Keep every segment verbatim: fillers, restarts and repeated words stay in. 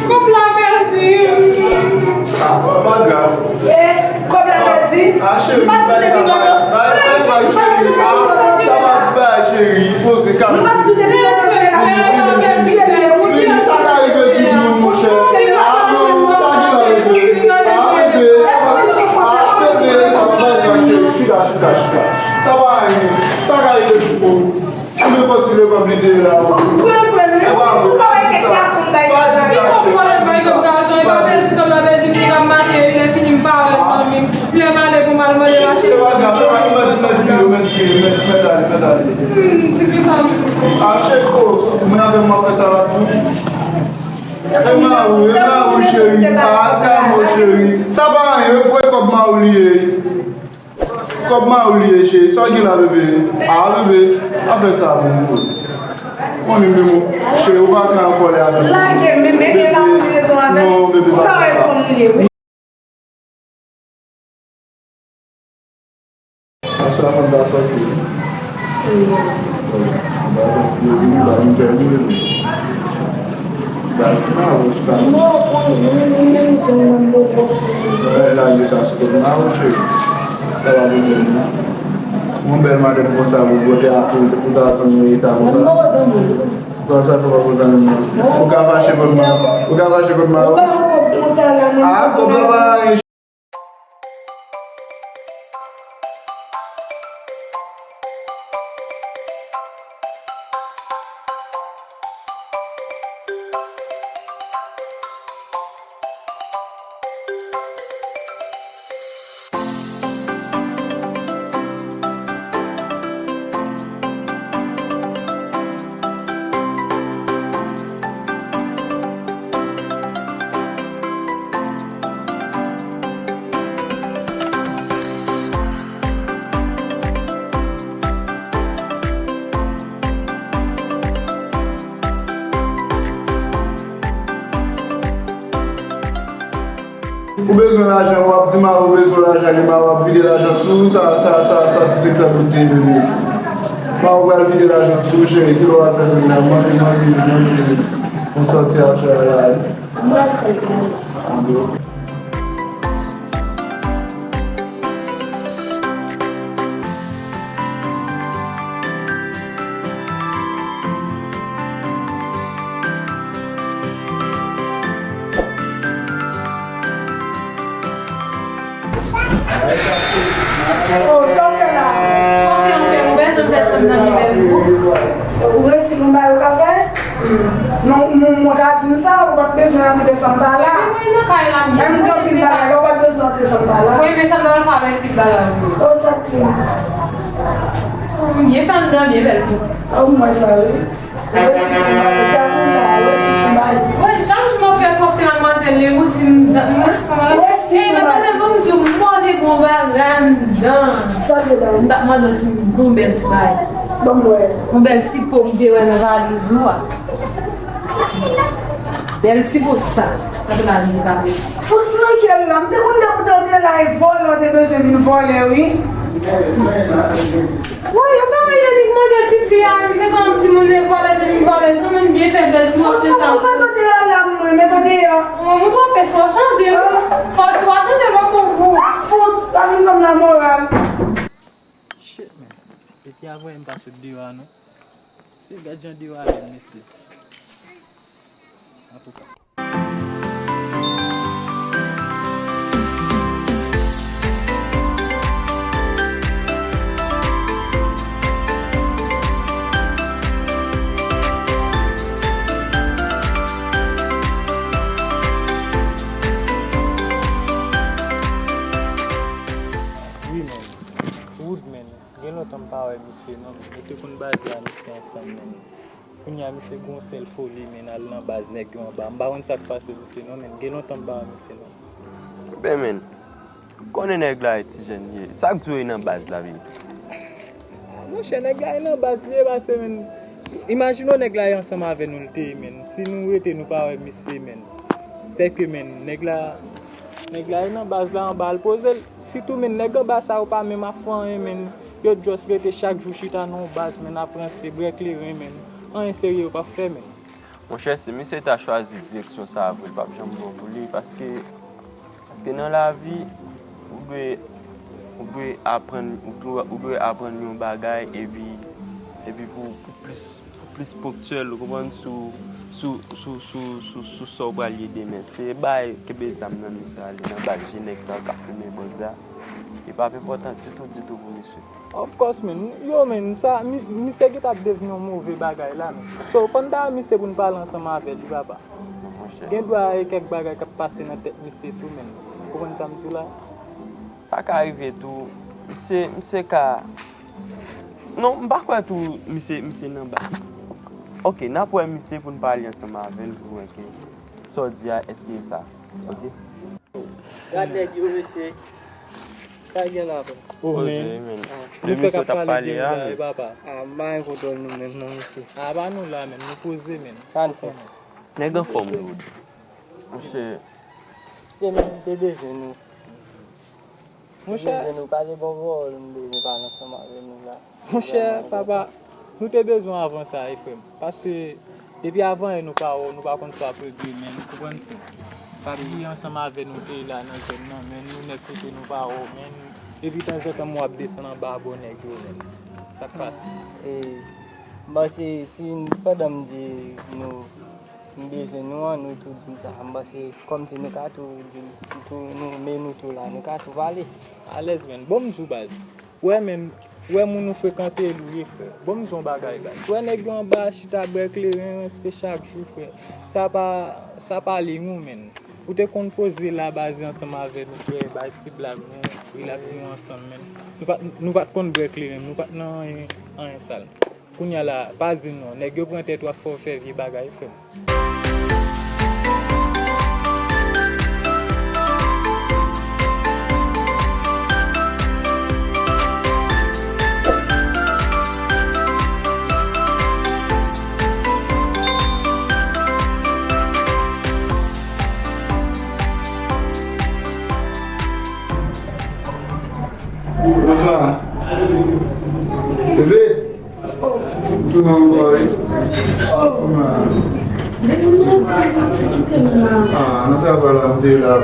Kòb la pèdi. Ah, pa grav. Eh, kòb la pèdi. Ah, cheri, m pa t sou depi lontan. Bay, bay, bay, cheri. Ah, sa pa bay, cheri. Poze, kalme. M pa t sou depi lontan. Vini, sa ka rive tout moun, monchè. Ah, non, sa ki ka rive. Ah, bebe, sa pa, ah, bebe, sa pa bay, bay, cheri. Chita, chita, chita. Sa pa rive. Sa ka rive tout moun. Sou nenpòt, sou nenpòt li te ye la. Pran, pran, wi. Ou pa wè kèk gason bay. Pa di sa, cheri. Si m pran lòt bay kòb gason, e pa pèdi kòb la pèdi, m te ka mache, lè fini m pa wè fanmi m. Lè m ale pou m al mande machin. Se pa grav, se pa grav, mèt, mèt vire, mèt vire, mèt, mèt ale, mèt ale. Hmm, ti bizan. Ah, cheri, oh, mwen avè m ap fè sa la tou. E mari, e mari, cheri. Ah, kalme, cheri. Sa pa anyen, e kòb mari li ye. Kòb mari w li ye, cheri. Sa w gen la, bebe? Ah, bebe, pa fè sa pou mwen. Konnen, bebe, cheri, ou pa ka an kòlè avè m. Lage m, men, men, e pa pou rezon avè m. Non, bebe, pa fè sa. Ou ka wè fanm li ye, wi. Aswè a fanm ta sòti. Wi. Wi. Ba yon ti plezi, wi, ba yon jèl, wi. Ba fina, ou chita. Non, ou konnen, mwen menm, se yon moun mwen pwofè. Wè, lage sa sou kont mwen, cheri. Sa pa pwoblèm, non. Yon bèl madanm konsa pou pote a pou, pou ta zanmi eta konsa. Mwen pa zanmi. Konsa fè pa pou zanmi, non. Ou ka fache kont mwen. Ou ka fache kont mwen. Ou pa yon kòb konsa la, mwen. Ah, kòb la pa anyen. Ou bezwen lajan, w ap di mari w bezwen lajan, li mari w ap vide lajan sou ou, sa, sa, sa, sa ti sèk sa pou te vini. Mari w pral vide lajan sou ou, cheri, kilè w ap fè sou li la, mande, mande, mande, yon sòti aswè a la. M pral fè l. Oh, sa w fè la? Konfyans fè m, ou bezwen fè chanm nan li bèl pou ou. Ou resi pou m ba yo kafe? Non, mwen, mwen ka di m sa, ou pa t bezwen antre san m pa la. Epi mwen nan kay la, m byen. Menm gen anpil bagay la, ou pa t bezwen antre san m pa la. Mwen, men sa m nan fè avèk pil bagay. Oh, sa k di m? M byen fè anndan, byen bèl tou. Oh, m wè sa, wi. Resi pou m ba yo, gade m la, resi pou m ba yo. Wè, chak jou mwen fè kòb se nan matèl li, ou di m, dat mwen, kòman la? Resi pou m ba yo. Ey, nan matèl mwen, m di w, mwen te gon bagay anndan. Sa te la? M t ap mande w si m gon bèl ti bagay. Ban m wè. Yon bèl ti po m te wè nan valiz ou a. Bèl ti po sa. Sa te la vin kale. Fous nan kè l la. M te konn depi w te antre la e vòlè w te bezwen vin vòlè, wi. Woy, yo pa wè Yannick mande tifi a, li gentan yon timoun e vòlè, li vin vòlè, jan moun byen fè bèl ti mòche sa. Fous, fous, mwen tande a la, mwen, mwen tande a. Mwen, mwen twò pès, w chanje, wi. Fò w chanje, mwen konprann. A fout, pa vin ban m la moral. Shit, man. Epi avè m pa sot deyò a, non. Se gad jan deyò a bèl, mesye. Antouka. Wi, man. Wood, man. Gen lontan m pa wè misye, non. Nou te konn baze a misye ansanm, man. Kounye a, misye gon sèl foli, men al nan baz nèg yo anba. M pa konn sa k pase misye, non, men gen lontan m pa wè misye, non. Ben, men, konnen nèg la e ti jèn li ye. Sa k di w e nan baz la, vini? Monchè, nèg la e nan baz li ye, pase, men, imajine w nèg la e ansanm avè nou l te ye, men. Si nou rete, nou pa wè misye, men. Sèke, men, nèg la, nèg la e nan baz la anba, al poze l. Sitou, men, nèg anba sa yo pa menm ap fè anyen, men. Yo just rete chak jou chita nan yon baz, men, ap ranste, bwè kleren, men. Anyen serye yo p ap fè, men. Monchè, si misye ta chwazi direksyon sa a vre, l p ap janm bon pou li, paske, paske nan lavi, ou dwe, ou dwe aprann, ou dwe, ou dwe aprann yon bagay, epi, epi pou, pou plis, pou plis ponktyèl, ou konprann, sou, sou, sou, sou, sou, sou sa w pral ye demen. Se bay kenbe zam nan misye ale nan bal je nèg sa k ap fimen bòz la. Li p ap enpòtan ditou, ditou pou misye. Of course, man. Yo, man, sa, mi-, misye gentan ap devni yon move bagay la, man. So, fò n ta misye pou n pale ansanm avè li, papa. Monchè. Gen dwa gen kèk bagay k ap pase nan tèt misye tou, man. Ou konprann sa m di w la? Sa ka rive tou. Misye, misye ka, non, m pa kwè tou misye, misye nan ba. Ok, n ap wè misye pou n pale ansanm avè l pou wè ke sa w di a, èske e sa. Ok. Gad nèg yo, mesye. Sa gen la, frè? Oh, Oje, man. Ah. De misye w t ap pale a, men. Ah, m pa gen kontwòl nou menm, non, mesye. Ah, pa nou la, menm. Nou poze, menm. Sa n fè? Nèg anfòm, Wood. Monchè. Se nou ki te bezwen nou. Monchè. Te bezwen nou, pale bon pawòl, nou bezwen pale ansanm avè nou la. Monchè, papa, nou te bezwen w avan sa, wi, frè m. Paske depi avan yè nou pa wè w, nou pa konn sa w ap regle, men nou konprann tou. Papi ansanm avè nou te la nan zòn nan, men nou nèg kote nou pa wè w, men epi tanzantan m wè w ap desann anba bò nèg yo, men sa k pase? E, m panse si pandan m di nou, m bezwen nou an, nou tou di m sa, m panse kòmsi nou ka tou di, tou, nou, men nou tou la, nou ka tou pale. Alèz, men. Bon, m di w, baz. Wè, men, wè moun ou frekante l ou ye, frè. Bon, m di w yon bagay, baz. Wè nèg yo anba chita bwè kleren, se chak jou, frè. Sa pa, sa pa li non, men. Ou te konn poze la, baz, ansanm avè nou, frè, bay ti blag nou, rilaks nou ansanm, men. Nou pa t, nou pa t konn bwè kleren, nou pa t nan anyen, anyen sal. Kounye a la, pa di non. Nèg yo pran tèt w ap fè w fè vye bagay, frè m. Bonjou. Leve. Tounen ankò, wi. Kòman? Depi mwen te pati kite m la. Ah, nan travay la, m te la.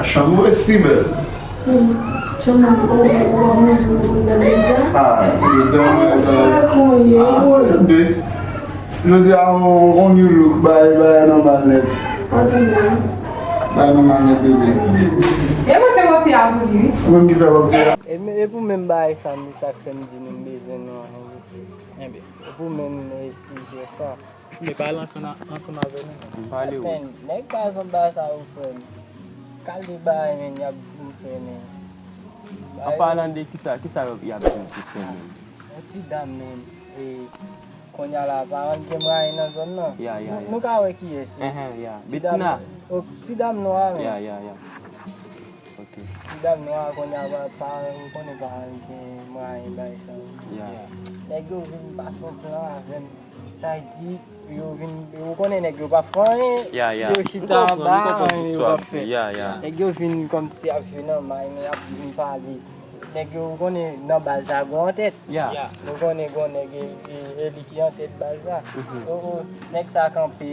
Chanm ou resi bèl. Hmm. Chanm ou, ou, ou pa manje, ou konn bèl deja? Ah, jodi a, mwen, ah, sa konye, ah, bebe. Jodi a, on, on new look, bay, bay, nòmal nèt. Antonya. Bay, nòmal nèt, bebe. E mwen fè wòp a pou li, wi. Ou menm ki fè wòp a? E, e pou menm bagay sa, m di sa k fè m di nou m bezwen nou an, envesti. Enben. E pou menm, e, sijè sa. Men pale ansanm, ansanm avè nou, men. Pale, wi. Men, nèg pa janm ba sa yo, frè m. Kalite bagay, men, y ap di m fè, men. An palan de kisa, kisa y ap di w pou fè, men? Yon ti dam, men, e, kounye a la, paran l gen mwayen nan zòn nan. Ya, ya, ya. Nou, nou ka wè kiyès, wi. Enhen, ya. Ti dam, Betina. O, ti dam nwa, men. Ya, ya, ya. Ok. Ti dam nwa kounye a, pa, pa, ou konnen pa gen mwayen bay sa yo. Ya. Nèg yo vin pase yon plan avè m. Sa di, yo vin, ou konnen nèg yo pa fè anyen, ya, ya, yo chita anba, anyen yo p ap fè. Ya, ya. Nèg yo vin kòmsi y ap jwe nan may, men y ap vin pale. Nèg yo, ou konnen nan baz la gon antèt. Ya. Ya. Nou konnen gon nèg e, e, e li ki antèt baz la. Mhm. O, o, nèg sa kanpe,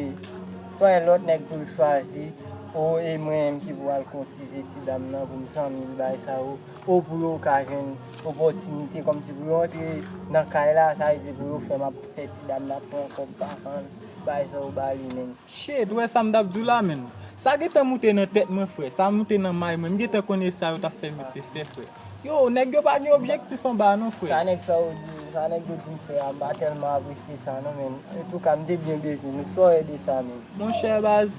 pa yon lòt nèg pou l chwazi. O, e mwen menm ki pou al koutize ti dam nan pou m zanmi l, bagay sa yo. O, pou yo ka jwenn opòtinite kòmsi pou yo antre nan kay la, sa vle di pou yo fè m ap fè ti dam nan pran kòb paran l, bagay sa yo ba li, men. Shit, ou wè sa m t ap di w la, men. Sa gentan moute nan tèt mwen, frè. Sa moute nan may mwen. M gentan konnen sa yo t ap fè misye fè, frè. Yo, nèg yo pa gen objektif anba non, frè. Sa nèg sa yo di, sa nèg yo di m fè a, m pa tèlman apresye sa non, men. Antouka, m te byen bezwen nou. Sa w wè de sa, men? Monchè, baz,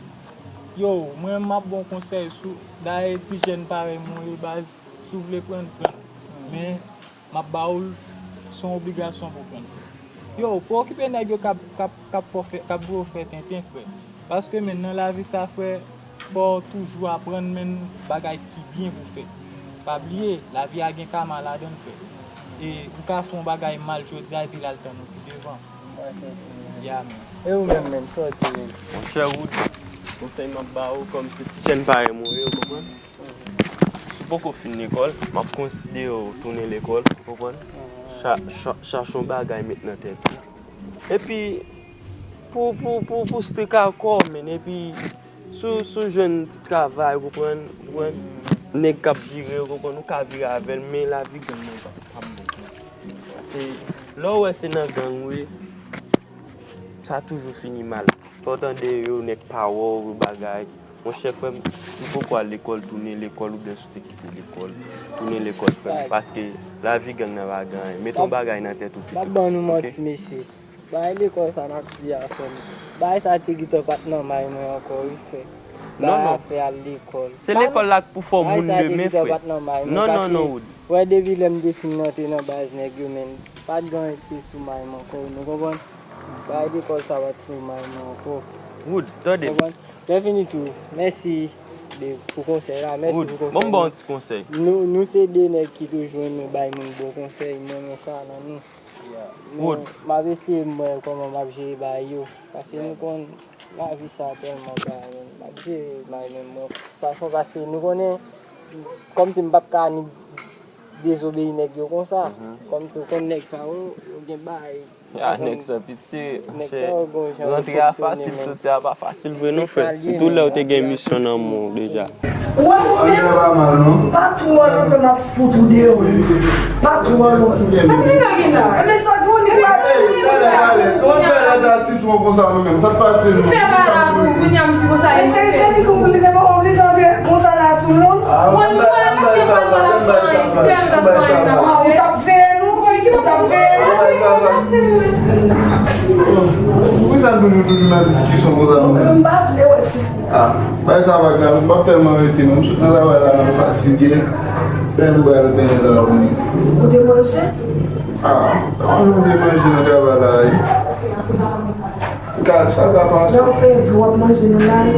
yo, mwen, m ap ba w konsèy sou, dayè ti jèn parèy mwen yo, baz, si w vle pran, pran. Men, m ap ba w l, se yon obligasyon pou w pran. Yo, pa okipe nèg yo k ap, k ap, k ap fè w fè, k ap voye w fè tenten, frè. Paske, men, nan lavi sa, frè, fò w toujou aprann, men, bagay ki byen pou w fè. Pa bliye, lavi a gen kama ladan l, frè. E ou ka fè yon bagay mal jodi a, epi l al tann ou pi devan. Ya, men. E ou menm, men, sa w di, men? Monchè Wood, konsèy m ap ba ou, kòm se ti jèn parèy mwen, ou konprann? Si w poko fin lekòl, m ap konsidere w tounen lekòl, ou konprann? Cha-, cha-, chache yon bagay met nan tèt ou. Epi, Pou, pou, pou, pou strik a kò w, men, epi si w, si w jwenn ti travay, ou konprann, ou konprann, nèg k ap vire, ou konprann, ou ka vire avè l, men lavi gang nan pa, pa bon. Sa se, lè w wè se nan gang ou ye, sa toujou fini mal. Fò w tande yo, nèg pa wè w, yo bagay. Monchè, frè m, si w poko al lekòl, tounen lekòl, oubyen si w te kite lekòl, tounen lekòl, frè m, paske lavi gang nan pa gen anyen. Mete yon bagay nan tèt ou pito. M ap ban nou manti, mesye. Bagay lekòl sa n ap di a, frè m. Bagay sa te gentan pa t nan may mwen ankò, wi, frè. Bagay afè al lekòl. Se lekòl la k pou fè w moun demen, frè. Non, non, non, Wood. Wè, depi lè m te fin rantre nan baz nèg yo, men, pa t gen anyen ki te sou may mwen ankò, nou konprann? Bagay lekòl sa pa t sou may mwen ankò. Wood, tande. Konprann? Lè fini tou, mèsi de, pou konsèy la, mèsi pou konsèy la. Wood, ban m ba w yon ti konsèy. Nou, nou se de nèg ki toujou renmen bay moun bon konsèy, m renmen sa nan nou. Men, m ap eseye m wè kòman m ap jere bagay yo. Paske nou konn lavi sa tèlman bagay, men m ap jere bagay menm mwen. Fason, paske nou konnen, kòmsi m p ap ka ni dezobeyi nèg yo konsa. Kòmsi ou konn nèg sa yo, yo gen bagay. Ya, nèg sa pitye, monchè. Rantre a fasil, soti a pa fasil vre non, frè. Sitou lè w te gen misyon nan men w deja. Ou wè mwen menm? Pa twò lontan m ap fout ou deyò. Pa twò lontan. Pati men sa gen la. Enben sa moun li pa di. Talè, talè. Kòman fè lè ta sitwon konsa mwen menm? Sa t pase nou? M fè pa la pou kounye a m di konsa. Men se li te di kou li te pa oblije antre konsa la sou moun. Mwen m pa la paske m pa la fè anyen. Ou t ap veye nou? Ou t ap veye nou? Poukisa nou toujou, toujou nan diskisyon konsa nou menm? M pa vle wè ti. Ah, bay sa vag la, m p ap tèlman rete non. M sot nan travay la, m fatige. Lè nou pral benyen la, wi. Ou te manje? Ah, kòman nou te manje nan travay la, wi? Gad, sa ka pase. Lè w fè vi w ap manje nou la, wi.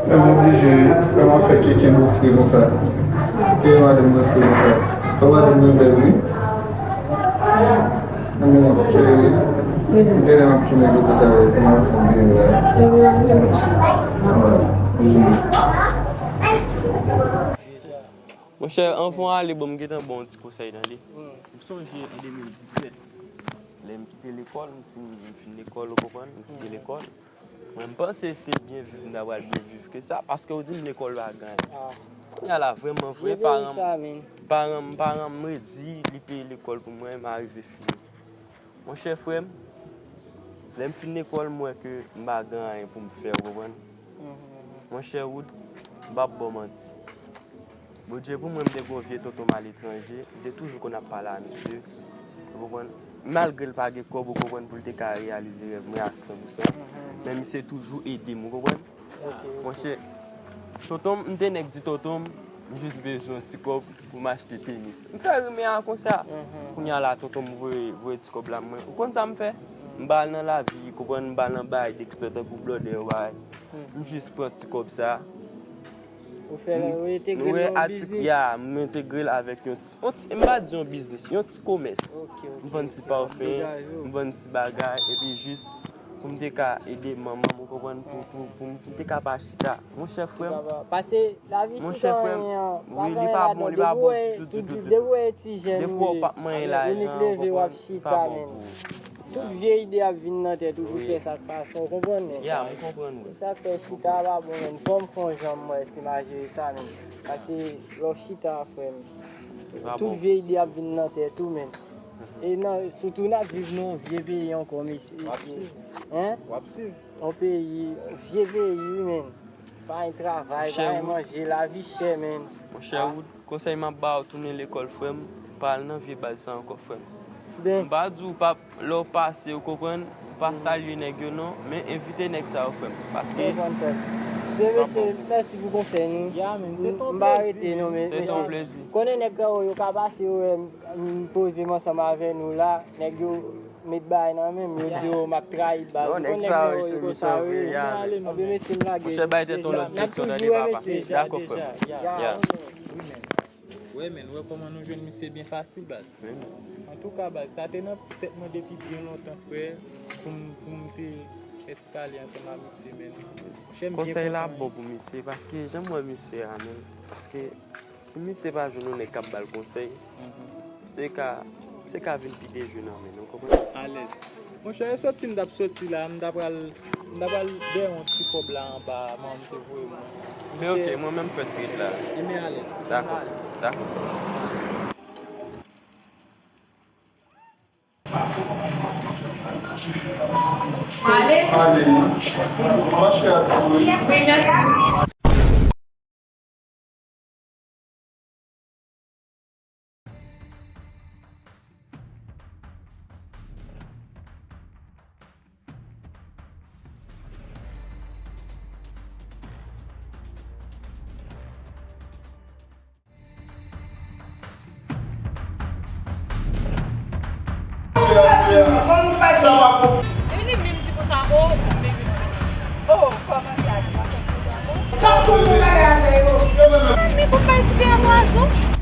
Men m oblije, wi. Kòman fè keke nou fre konsa? Keke madanm mwen fre konsa. Kòman madanm mwen bèl, wi. Mwen, cheri, m te nan ap tounen depi talè, pou m ap fè byen la. Monchè, anvan w ale, bon, m gentan ba w yon ti konsèy, tande. M sonje an de mil disèt, lè m kite lekòl, m fin, m fin lekòl, ou konprann, m kite lekòl. Mwen, m panse se byen viv, m ta pral byen viv ke sa, paske w di m lekòl pa gen anyen. Kounye a la, vrèman vre, paran m, paran m, paran m redi, li peye lekòl pou mwen, m arive fini. Monchè, frè m, lè m fin lekòl, m wè ke m pa gen anyen pou m fè, ou konprann? Monchè Wood, m p ap ba w manti. Bondye pou mwen, m te gen yon vye tonton m aletranje, m te toujou konn ap pale a misye, ou konprann? Malgre l pa gen kòb, ou konprann, pou l te ka reyalize rèv mwen a san pou san, men misye toujou ede m, ou konprann? Monchè, tonton m, m te nèk di tonton m, m jis bezwen yon ti kòb pou m achte tenis. M fè rimè a konsa. Kounye a la, tonton m voye, voye ti kòb la mwen. Ou konn sa m fè? M pa al nan lavi, konprann, m pa al nan bay dekstè tankou blòdè yo bay. M jis pran ti kòb sa. Ou fè l, ou entegre l nan yon biznis? Ya, m entegre l avèk yon ti, yon ti, m pa di yon biznis, yon ti komès. M vann ti pafen, m vann ti bagay, epi jis pou m te ka ede manman m, ou konprann, pou, pou, pou m te ka pa chita. Monchè frè m, pase lavi chita anyen an, pa gen anyen ladan. Wi, li pa bon, li pa bon ditou, ditou, ditou. Depi w wè ti jèn, depi w p ap manyen lajan, ou konprann, li pa bon pou ou. Tout vye ide ap vin nan tèt ou pou fè sa k pa sa, ou konprann, men sa. Ya, m konprann, wi. Se sa k fè chita a pa bon, men fò m fè yon jan m wè si m a jere sa, men. Paske lè w chita, frè m, tout vye ide ap vin nan tèt ou, men. E nan, sitou n ap viv nan yon vye peyi ankò, mesye. W ap swiv. Hein? W ap swiv. Yon peyi, vye peyi, wi, men. Pa gen travay, pa gen manje, lavi chè, men. Monchè Wood, konsèy m ap ba w, tounen lekòl, frè m. Pa al nan vye baz sa ankò, frè m. M pa di w pa, lè w pase, ou konprann, pa salye nèg yo, non, men envite nèg sa yo, frè m. Paske. Byen, mesye, mèsi pou konsèy nou. Ya, men, se ton plezi. M pa rete, non, men, mesye. Se ton plezi. Konnen nèg sa yo, yo ka pase, yo wè m poze m ansanm avè nou la, nèg yo met bagay nan men m, yo di yo m ap trayi baz. Ou konn nèg sa yo, yo konsa, wi. Anben, mesye, m lage. Monchè, bay tèt ou lòt direksyon, tande, papa. Dakò, frè m. Ya. Wi, men. Wi, men, ou wè kòman nou jwenn misye byen fasil, baz. Antouka, baz, sa te nan tèt mwen depi byen lontan, frè, pou m, pou m te fè ti pale ansanm a misye, men. Monchè, m byen kontan. Konsèy la bon pou misye, paske jan m wè misye a, men, paske si misye pa jwenn yon nèg k ap ba l konsèy, misye ka, misye ka vin pi dejwe nan men l, ou konprann? Alèz. Monchè, e soti m t ap soti la, m ta pral, m ta pral dèyè yon ti kòb la anba, manman m te voye m. Men ok, mwen menm fè ti rit la. Ebyen, ale. Dakò, dakò. Ale. Ale. Mache a tou. Wi, mèsi. Vini, vini, di konsa, o, vini, vini. O, kòman sa, ti mache. Kòman sa, ti mache. Mezanmi, pou bay ti pye a mwazo.